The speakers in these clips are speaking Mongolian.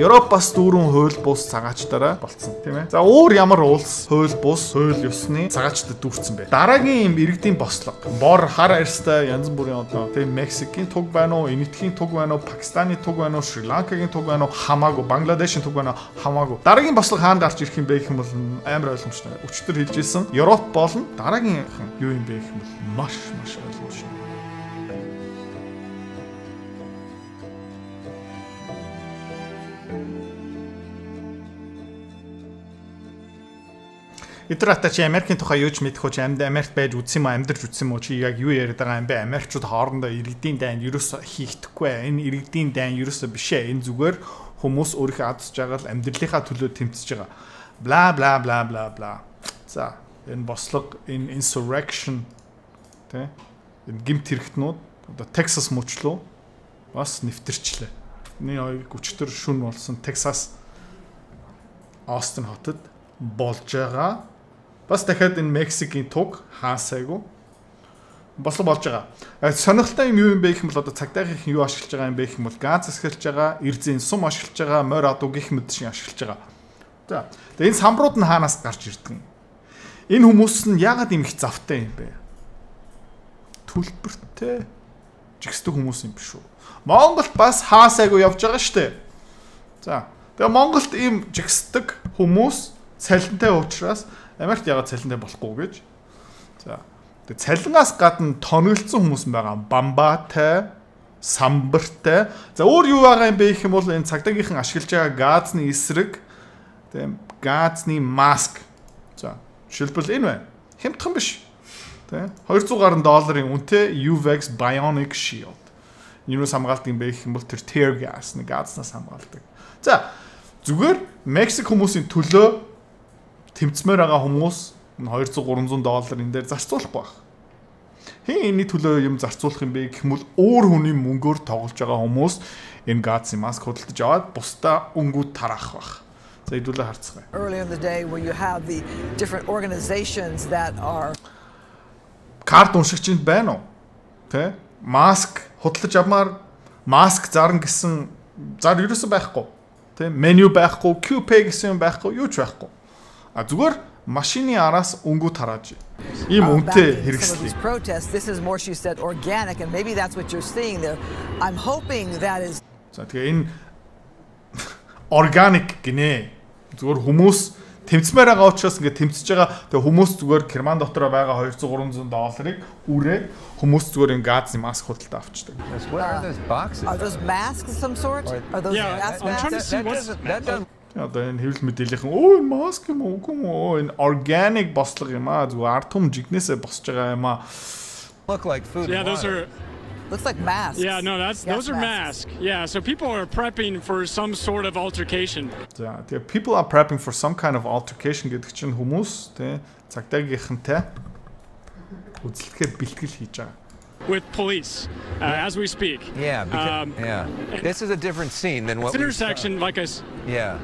Европ бас дүүрэн хууль бус цагаачтараа болцсон, тийм ээ. За өөр ямар улс хууль бус, хууль ёсны цагаачтад дүүрсэн бэ? Дараагийн юм иргэдийн бослого. Бор хар арьстай янз бүрийн одоо тийм Мексикийн туг байна уу, Энэтхийн туг байна уу, Пакистаны туг байна уу, Шри Ланкагийн туг байна уу, хамаагүй, Бангладешийн туг байна уу, хамаагүй. Дараагийн бослого хаана гарч ирэх юм бэ гэх юм бол амар ойлгомжтой. Өчтөр хэлж ирсэн Европ болно. Дараагийн юу юм бэ гэх юм бол маш маш ойлгомжтой. Эдгээр ата чи Америкийн тухай юу ч мэдэх үү, чи Америкт байж үзсэн юм уу, амьдарч үзсэн юм уу, чи яг юу яриад байгаа юм бэ? Америкчууд хоорондоо иргэдийн дайн ерөөсөө хийгдэхгүй. Энэ иргэдийн дайн ерөөсөө биш ээ. Энэ зүгээр хүмүүс өөрийнхөө аз жаргал амьдралынхаа төлөө тэмцэж байгаа. Бла бла бла бла бла. За, энэ бослого, энэ insurrection тэ энэ гэмт хэрэгтнүүд одоо Texas мөчлөө бас нэвтэрчлээ. Нэг хоёр өчтөр шүн болсон Texas Austin хотод болж байгаа. Бас дахиад энэ Мексикийн туг хаасайгүй бослого болж байгаа. Сонирхолтой юм юу юм бэ гэх юм бол одоо цагдаагийнх юу ашиглаж байгаа юм бэ гэх юм бол газ ашиглаж байгаа, эрзийн сум ашиглаж байгаа, морь адуу гих мэт шиг ашиглаж байгаа. За. Тэгээ энэ самбарууд нь хаанаас гарч ирдэг юм? Энэ хүмүүс нь яагаад ийм их завтай юм бэ? Төлбөртэй жигсдэг хүмүүс юм биш үү? Монголд бас хаасайгүй явж байгаа шүү дээ. За. Тэгээ Монголд ийм жигсдэг хүмүүс цалинтай учраас Америкт ягаад цалинтай болохгүй гэж. За. Тэгээ цалингаас гадна тоноглосон хүмүүс байгаа. Бамбатай, самбартай. За өөр юу байгаа юм бэ гэх юм бол энэ цагдаагийнхан ашиглаж байгаа газны эсрэг тийм газны маск. За, жишээлбэл энэ байна. Хямдхан биш. Тэ 200 гаруй долларын үнэтэй UVEX Bionic Shield. Юунаас хамгаалдаг юм бэ гэх юм бол тэр tear gas нэг газнаас хамгаалдаг. За, зүгээр Мексик хүмүүсийн төлөө тэмцмээр байгаа хүмүүс 200 300 доллар энэ дээр зарцуулахгүй байх. Хэн энэний төлөө юм зарцуулах юм бэ гэх юм бол өөр хүний мөнгөөр тоглож байгаа хүмүүс энэ газын маск худалдаж аваад бусдаа өнгүүд тараах байх. За хэдүүлээ харцгаая. Earlier in the day where you have the different organizations that are карт уншигчинд байна уу? Тэ? Маск худалдаж авмаар маск зарна гэсэн зар ерөөсөө байхгүй. Тэ? Меню байхгүй, QPay гэсэн юм байхгүй, юу ч байхгүй. А зүгээр машины араас өнгөө тарааж ийм үнэтэй хэрэгслийг. This is more she said organic and maybe that's what you're seeing there. I'm hoping that is. За тэгээ энэ organic гинэ. Зүгээр хүмүүс тэмцмээр байгаа учраас ингээд тэмцэж байгаа. Тэгээ хүмүүс зүгээр Керман дотор байгаа 200 300 долларыг үрээ хүмүүс зүгээр энэ газны маск худалдаа авчдаг. What are those boxes? Are those masks of some sort? Are those gas masks? Одоо энэ хэвлэл мэдээллийнхэн өө энэ маск юм уу үгүй юм уу энэ organic бослого юм аа зүгээр ард түмэн жигнэсээ босч байгаа юм аа. Look like food. Yeah, those are looks like masks. Yeah, no, that's those are masks. Yeah, so people are prepping for some sort of altercation. За, тэгээ people are prepping for some kind of altercation гэдэг чинь хүмүүс тэ цагдаагийнхантай үзэлдэхээр бэлтгэл хийж байгаа. With police as we speak. Yeah, because, yeah. This is a different scene than what it's intersection like I Yeah.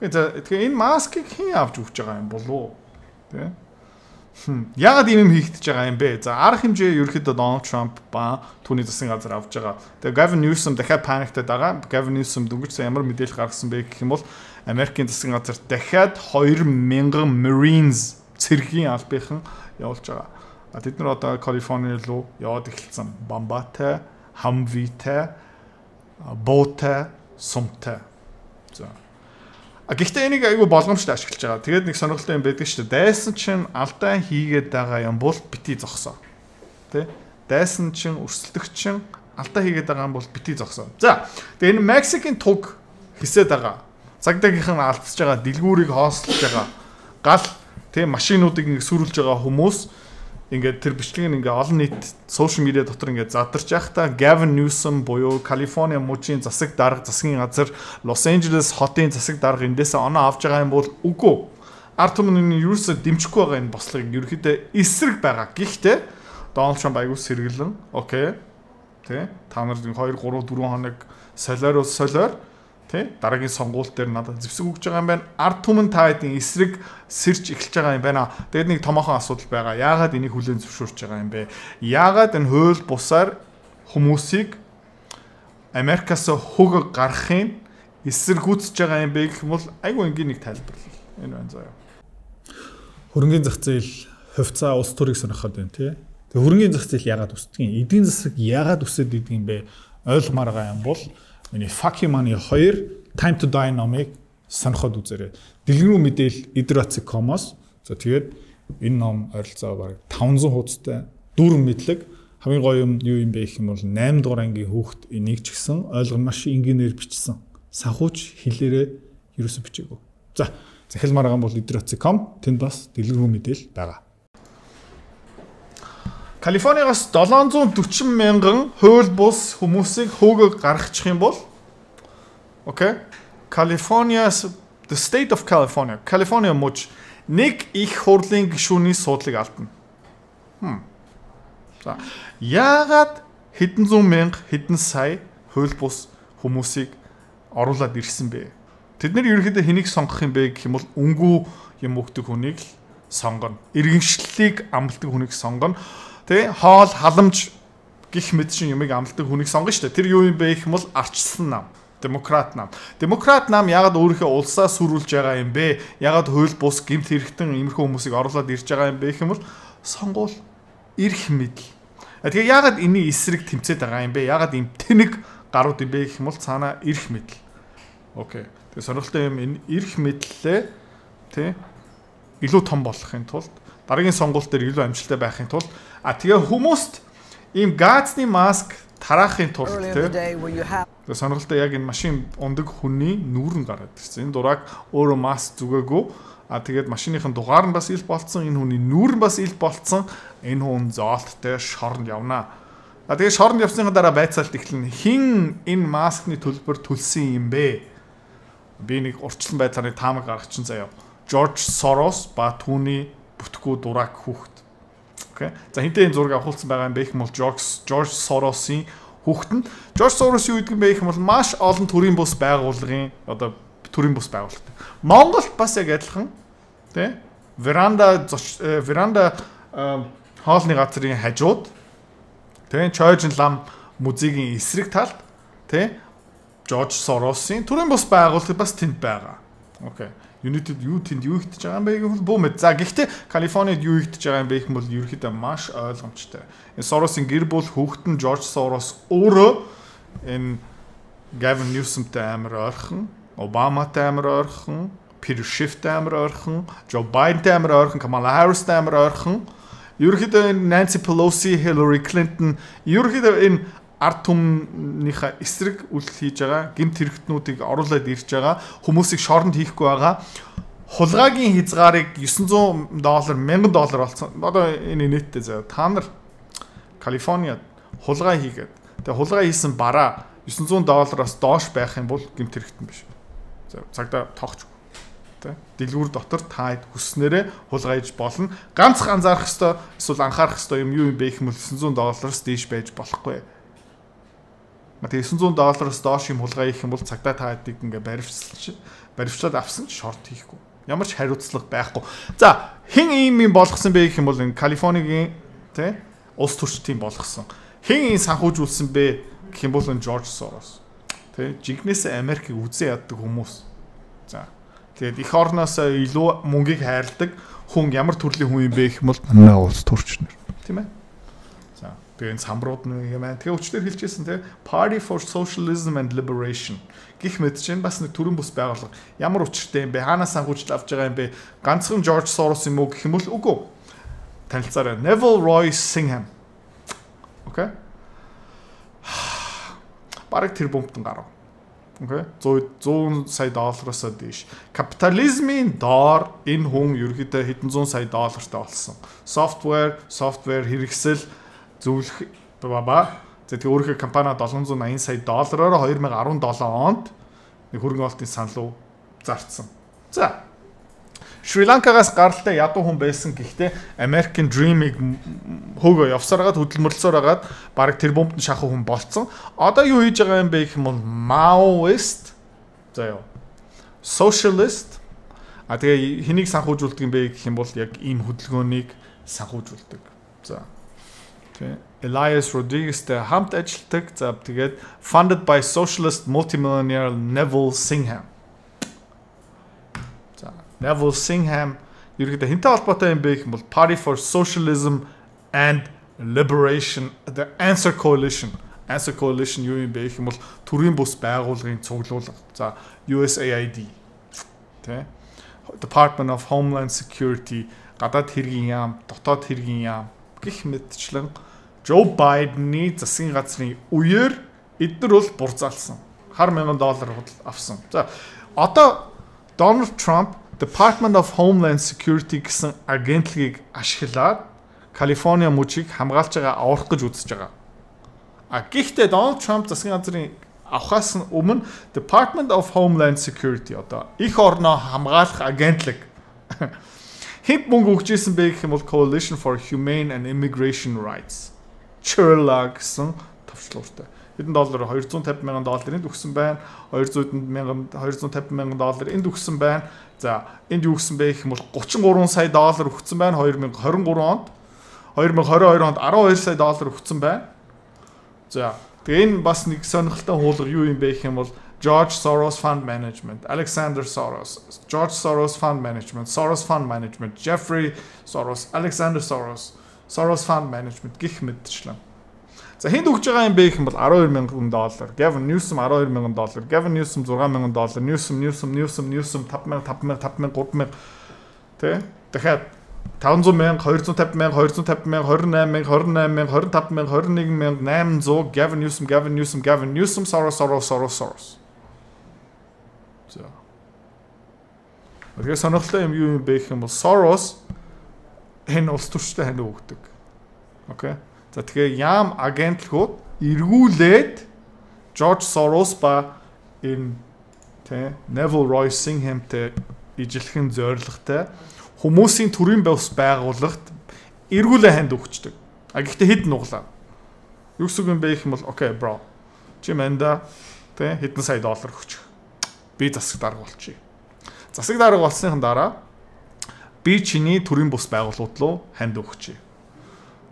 Тэгээ энэ маскыг хэн авч өгч байгаа юм болов уу? Тэ? Яагаад ийм юм хийгдэж байгаа юм бэ? За арга хэмжээ ерөөхдөө Дональд Трамп ба түүний засгийн газар авч байгаа. Тэгээ Gavin Newsom дахиад паниктаад байгаа. Gavin Newsom дөнгөж сая ямар мэдээлэл гаргасан бэ гэх юм бол Америкийн засгийн газар дахиад 2000 Marines цэргийн албахан явуулж байгаа. Тэд нар одоо Калифорни руу яваад эхэлсэн. Бамбатай, Хамвитай, Буутай, Сумтай. За. А гэхдээ энийг айгүй болгоомжтой ашиглаж байгаа. Тэгээд нэг сонирхолтой юм байдаг шүү дээ. Дайсан чинь алдаа хийгээд байгаа юм бол бити зогсоо. Тэ? Дайсан чинь өрсөлдөгч чинь алдаа хийгээд байгаа юм бол бити зогсоо. За. Тэгээд энэ Мексикийн туг хисээд байгаа. Цагдаагийнхан алдсаж байгаа, дэлгүүрийг хоосолж байгаа. Гал тэ машинуудыг ингэ сүрүүлж байгаа хүмүүс ингээд тэр бичлэг нь ингээ олон нийт сошиал медиа дотор ингээ задарч байхдаа Gavin Newsom буюу Калифорни мужийн засаг дарга, засгийн газар, Лос Анжелес хотын засаг дарга эндээсээ оноо авч байгаа юм бол үгүй. Ард түмэн нь ерөөсөө дэмжихгүй байгаа энэ бослогыг ерөөхдөө эсрэг байгаа. Гэхдээ Дональд Трамп айгүй сэргэлэн. Окей. Тэ? Та нар 2 3 4 хоног солиор солиор тэ дараагийн сонгуул дээр надад зэвсэг өгч байгаа юм байна. Ард түмэн та хэдийн эсрэг сэрч эхэлж байгаа юм байна. Тэгээд нэг томоохон асуудал байгаа. Яагаад энийг хүлээн зөвшөөрч байгаа юм бэ? Яагаад энэ хууль бусаар хүмүүсийг Америкаас хөг гаргахын эсэргүүцэж байгаа юм бэ гэх юм бол айгүй энгийн нэг тайлбарлал. Энэ байна заяа. Хөрөнгөний зах зээл хувьцаа улс төрийг сонирхоод байна тий. Тэгээ хөрөнгөний зах зээл яагаад өсдөг юм? Эдийн засаг яагаад өсөд идэг юм бэ? Ойлгомоор байгаа юм бол миний Fuck You Money 2 Time to Die номыг сонирхоод үзээрэй. Дэлгэрэнгүй мэдээлэл idratsi.com-оос. За тэгээд энэ ном ойролцоогоор бараг 500 хуудастай дүүрэн мэдлэг. Хамгийн гоё юм юу юм бэ гэх юм бол 8 дугаар ангийн хүүхэд энийг ч гэсэн ойлгон маш энгийнээр бичсэн. Санхүүч хэлээрээ ерөөсө бичээгүй. За захилмаар байгаа бол idratsi.com тэнд бас дэлгэрэнгүй мэдээлэл байгаа. Калифорнигаас 740 мянган хууль бус хүмүүсийг хөөгөө гаргачих юм бол окей. California's the state of California. California мужи нэг их хурлын гишүүний суудлыг алдна. За яагаад хэдэн зуун мянга хэдэн сая хууль бус хүмүүсийг оруулаад ирсэн бэ? Тэд нэр ерөнхийдөө хэнийг сонгох юм бэ гэх юм бол үнгүй юм өгдөг хүнийг л сонгоно. Иргэншлэлийг амладаг хүнийг сонгоно. Тэ хоол халамж гих мэт шин юмыг амладаг хүнийг сонгоно шүү дээ. Тэр юу юм бэ гэх юм бол арчсан нам. Демократ нам. Демократ нам яагаад өөрийнхөө улсаа сүрүүлж байгаа юм бэ? Яагаад хууль бус гэмт хэрэгтэн иймэрхүү хүмүүсийг оруулаад ирж байгаа юм бэ гэх юм бол сонгуул эрх мэдэл. Тэгээ яагаад энэний эсрэг тэмцээд байгаа юм бэ? Яагаад ийм тэнэг гарууд юм бэ гэх юм бол цаанаа эрх мэдэл. Окей. Тэгээ сонирхолтой юм энэ эрх мэдлээ тий илүү том болохын тулд дараагийн сонгуул дээр илүү амжилттай байхын тулд тэгээ хүмүүст ийм газны маск тараахын тулд тий тэгээ сонирхолтой яг энэ машин ундаг хүний нүүр нь гараад ирсэн. Энэ дураг өөрөө маск зүгээгүй. Тэгээд машиныхын дугаар нь бас ил болцсон, энэ хүний нүүр нь бас ил болцсон. Энэ хүн зоолттой шоронд явна. Тэгээ шоронд явсныхаа дараа байцаалт эхэлнэ. Хин энэ маскны төлбөр төлсөн юм бэ? Би нэг урьдчилан байдлаар нэг таамаг гаргачихсан заяа. Жорж Сорос ба түүний бүтэхгүй дураг хүүхэд. Окей. За хинтээ энэ зураг авахулсан байгаа юм бэ гэх юм бол Жорж Соросын хүүхэд нь. Жорж Сорос юу гэдэг юм бэ гэх юм бол маш олон төрийн бус байгууллагын одоо төрийн бус байгууллагатай. Монголд бас яг адилхан тий веранда хоолны газрын хажууд тий Чойжин лам музейгийн эсрэг талд тий Жорж Соросын төрийн бус байгууллага бас тэнд байгаа. Окей. United юу тэнд юу ихтэж байгаа юм бэ гэвэл бүү мэд. За гэхдээ Калифорнид юу ихтэж байгаа юм бэ гэх юм бол ерөнхийдөө маш ойлгомжтой. Энэ Соросын гэр бүл хүүхэд нь Жорж Сорос өөрөө энэ Gavin Newsom-тай амар ойрхон, Обаматай амар ойрхон, Peter Schiff-тай амар ойрхон, Joe Biden-тай амар ойрхон, Kamala Harris-тай амар ойрхон. Ерөнхийдөө энэ Nancy Pelosi, Hillary Clinton ерөнхийдөө энэ ард түмнийхээ эсрэг үйлдэл хийж байгаа, гэмт хэрэгтнүүдийг оруулаад ирж байгаа, хүмүүсийг шоронд хийхгүй байгаа. Хулгайгийн хязгаарыг $900, $1000 болсон. Одоо энэ нийтдээ заяа. Та нар Калифорниад хулгай хийгээд, тэгээ хулгай хийсэн бараа $900-аас доош байх юм бол гэмт хэрэгтэн биш. За цагдаа тоохч. Тэ? Дэлгүүр дотор та хүснээрээ хулгай хийж болно. Ганц анзаарах ёстой, эсвэл анхаарах ёстой юм юу юм бэ гэх юм бол $900-аас дээш байж болохгүй. Тэгээ $900-аас доош юм хулгай хийх юм бол цагдаа та хэдийг ингээ баривчлаад авсан ч шорт хийхгүй. Ямар ч хариуцлага байхгүй. За хэн ийм юм болгосон бэ гэх юм бол энэ Калифорнигийн тий улс төрчдийн болгосон. Хэн ийм санхүүжүүлсэн бэ гэх юм бол энэ Жорж Сорос. Тий жинхнээсээ Америкийг үзэн яддаг хүмүүс. За тэгээд эх орноос илүү мөнгийг хайрладаг хүн ямар төрлийн хүн юм бэ гэх юм бол манай улс төрч нар. Тийм ээ. Тэгээ энэ самбарууд нэг юм байна. Тэгээ өчтөр хэлжсэн те Party for Socialism and Liberation гэх мэт чинь бас нэг төрийн бус байгууллага. Ямар учиртай юм бэ? Хаанаас санхүүжилт авч байгаа юм бэ? Ганцхан Жорж Сорос юм уу гэх юм бол үгүй. Танилцаарай. Neville Roy Singham. Окей. Бараг тэр бомбтон гарав. Окей. 100 сая доллароос дээш. Капитализмын доор энэ хүн ерөнхийдөө хэдэн зуун сая доллартай болсон. Софтвер хэрэгсэл зөвлөх баба. За тэгээ өөрийнхөө компани 780 сая доллараар 2017 онд нэг хөрөнгө оруулалтын санал руу зарцсан. За Шри Ланкагаас гаралтай ядуу хүн байсан гэхдээ American Dream-ыг хөөгөө явсараад хөдөлмөрлсөөр агаад бараг тэр бомбд нь шахах хүн болцсон. Одоо юу хийж байгаа юм бэ гэх юм бол Maoist за ёо. Socialist. А тэгээ хэнийг санхүүжүүлдэг юм бэ гэх юм бол яг ийм хөдөлгөөнийг санхүүжүүлдэг. За. Тэ Elias Rodriguez-тэй хамт ажилладаг. За тэгээд funded by socialist multimillionaire Neville Singham. За Neville Singham ерөнхийдөө хэнтэй холбоотой юм бэ гэх юм бол Party for Socialism and Liberation, the Answer Coalition. Answer Coalition юу юм бэ гэх юм бол төрийн бус байгууллагын цуглуулга. За USAID тэ Department of Homeland Security, гадаад хэргийн яам, дотоод хэргийн яам гэх мэтчлэн Joe Biden-ы засгийн газрын үеэр эдгээр бол бурзаалсан. Хар мянган доллар худал авсан. За одоо Donald Trump Department of Homeland Security гэсэн агентлагийг ашиглаад Калифорни мужийг хамгаалж байгаа аврах гэж үзэж байгаа. А гэхдээ Donald Trump засгийн газрын авахаас нь өмнө Department of Homeland Security одоо эх орноо хамгаалах агентлаг хэд мөнгө өгч ирсэн бэ гэх юм бол Coalition for Humane and Immigration Rights CHIRLA гэсэн товчлууртай. Хэдэн доллар 250 мянган доллар энд өгсөн байна. 200 мянган 250 мянган доллар энд өгсөн байна. За энд юу өгсөн бэ гэх юм бол 33 сая доллар өгсөн байна 2023 онд. 2022 онд 12 сая доллар өгсөн байна. За тэгээ энэ бас нэг сонирхолтой хуулга юу юм бэ гэх юм бол George Soros Fund Management, Alexander Soros, George Soros Fund Management, Soros Fund Management, Jeffrey Soros, Alexander Soros, Soros Fund Management гэх мэтчлэн. За хэнд өгж байгаа юм бэ гэх юм бол 12 мянган доллар, Gavin Newsom 12 мянган доллар, Gavin Newsom 6 мянган доллар, Newsom Newsom Newsom Newsom 5 мянга 5 мянга 5 мянга 3 мянга тэ дахиад 500 мянга 250 мянга 250 мянга 28 мянга 28 мянга 25 мянга 21 мянга 800 Gavin Newsom Gavin Newsom Gavin Newsom Soros Soros Soros Soros. За. Тэгэхээр сонирхолтой юм юу юм бэ гэх юм бол Soros энэ улс төрчтэй хандив өгдөг. Окей. За тэгэхээр яам агентлагууд эргүүлээд George Soros ба энэ тэ Neville Roy Singham-тэй ижилхэн зорилготой хүмүүсийн төрийн бус байгууллагт эргүүлээ ханд өгчдөг. А гэхдээ хэд нуглаа. Юу гэсэн үг юм бэ гэх юм бол окей бро. Чи манда тэ хэдэн сая доллар өгчих. Би засаг дарга болчих. Засаг дарга болсныхан дараа би чиний төрийн бус байгууллагууд руу ханд өгчээ.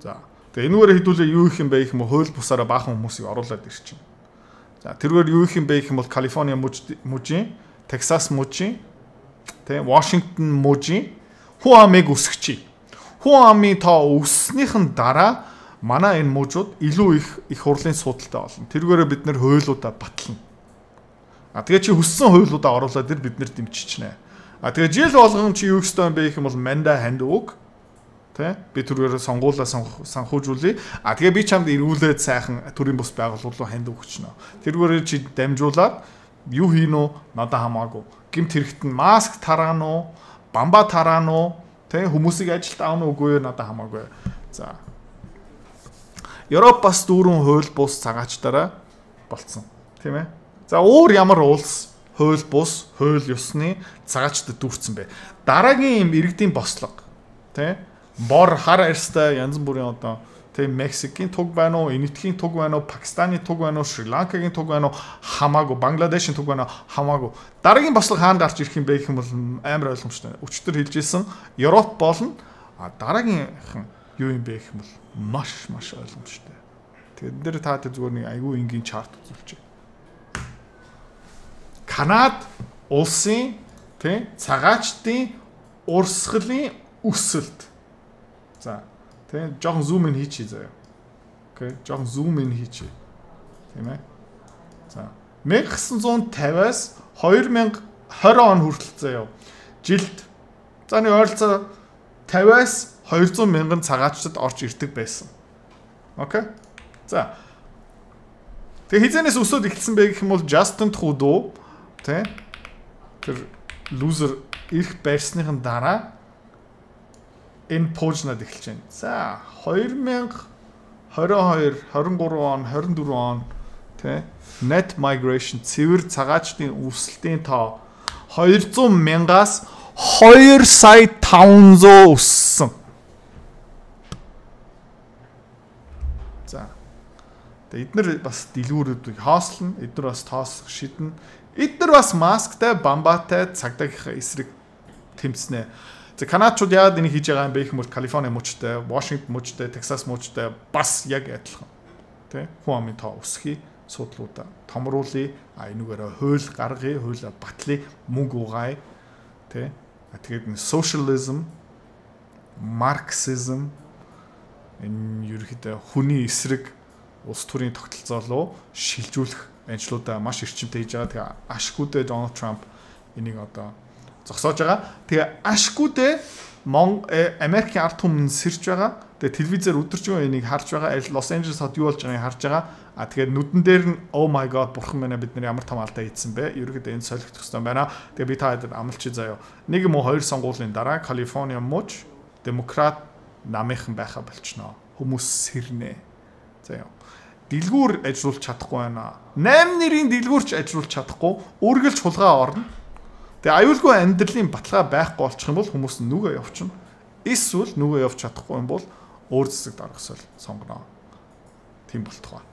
За тэгээ энүүгээр хэдүүлээ юу их юм бэ гэх юм бол хууль бусаараа баахан хүмүүсийг оруулаад ирчин. За тэргээр юу их юм бэ гэх юм бол Калифорни мужийн, Texas мужийн, тэ Вашингтон мужийн хүн амыг өсгөчий. Хүн амын тоо өсснийхэн дараа манай энэ мужууд илүү их их хурлын судалтай болно. Тэргээрээ бид нэр хуулиудаа батлна. А тэгээ чи хүссэн хуулиудаа оруулаад ир бид нэр дэмжчихнэ. А тэгээ жил болгон чи юу ёстой юм бэ гэх юм бол манда ханд өг. Тэ? Би тэргээр сонгуулаа санхүүжүүлье. А тэгээ би чамд эргүүлээд сайхан төрийн бус байгууллага руу ханд өгчнө. Тэргээр чи дамжуулаад юу хийн үү? Надад хамаагүй. Гэмт хэрэгт нь маск тараана уу? Бамба тараана уу? Тэ? Хүмүүсийг ажилд авна үгүй юу? Надад хамаагүй. За. Европ бас дүүрэн хууль бус цагаачтараа болцсон. Тийм ээ? За өөр ямар улс хууль бус, хууль ёсны цагаачтад дүүрсэн бэ? Дараагийн юм иргэдийн бослого. Тэ? Бор хар арьстай янз бүрийн одоо тэ Мексикийн туг байна уу, Энэтхэгийн туг байна уу, Пакистаны туг байна уу, Шри Ланкагийн туг байна уу, хамаагүй, Бангладешийн туг байна уу, хамаагүй. Дараагийн бослого хаана гарч ирэх юм бэ гэх юм бол амар ойлгомжтой. Өчтөр хэлжсэн Европ болно. А дараагийнхан юу юм бэ гэх юм бол маш маш ойлгомжтой. Тэгээд дээр та зүгээр нэг айгүй энгийн чарт үзүүлчихье. Канад улсын тий цагаачдын урсгалын өсөлт. За тий жоохон зум ин хийчихье заяа. Окей, жоохон зум ин хийчихье. Тийм ээ. За 1950-аас 2020 он хүртэл заяа. Жилд за нэг ойролцоо 50-аас 200 мянган цагаачдад орж ирдэг байсан. Окей. За. Тэгээ хизэнээс өсөд эхэлсэн бэ гэх юм бол Justin Trudeau тэ тэр лузер ирэх барьсныхан дараа энэ пуужнад эхэлж байна. За 2022, 23 он, 24 он тэ net migration цэвэр цагаачдын өсөлтийн тоо 200 мянгаас 2 сая 500 өссөн. За. Тэгээ эднэр бас дэлгүүрүүдийг хоослно, эднэр бас тоосох шиднэ. Эднэр бас масктай, бамбатай цагдаагийнхаа эсрэг тэмцнэ. За, канадчууд яагаад энийг хийж байгаа юм бэ гэх юм бол Калифорни мужтай, Вашингтон мужтай, Texas мужтай бас яг адилхан. Тэ? Хүн амын тоо өсгөе, суудлуудаа томруулъя, а энүүгээрээ хууль гаргая, хуулиа батлая, мөнгө угаая. Тэ? Тэгээд энэ socialism, марксизм, энэ ерөнхийдөө хүний эсрэг улс төрийн тогтолцоо руу шилжүүлэх ажлуудаа маш эрчимтэй хийж байгаа. Тэгээ ашгүйдээ Дональд Трамп энийг одоо зогсоож байгаа. Тэгээ ашгүйдээ Америкийн ард түмэн сэрж байгаа. Тэгээ телевизээр өдөржингөө энийг харж байгаа. Аль Лос Анжелес хот юу болж байгааг харж байгаа. А тэгээд нүдэн дээр нь "Oh my god, бурхан минь, бид нар ямар том алдаа хийсэн бэ? Ерөнхийдөө энэ солигдох хэрэгтэй байна." Тэгээ би та хэд амлчи заяа. Нэг юм уу хоёр сонгуулийн дараа Калифорни муж демократ намынхан байха болчихноо. Хүмүүс сэрнэ. Заяа. Дэлгүүр ажиллуулж чадахгүй байна. 8 нэрийн дэлгүүрч ажиллуулж чадахгүй, үргэлж хулгай орно. Тэгээ аюулгүй амьдралын баталгаа байхгүй болчих юм бол хүмүүс нүгөө явчихна. Эсвэл нүгөө явж чадахгүй юм бол өөр зэсэг дарах сонгоно. Тийм болтугай.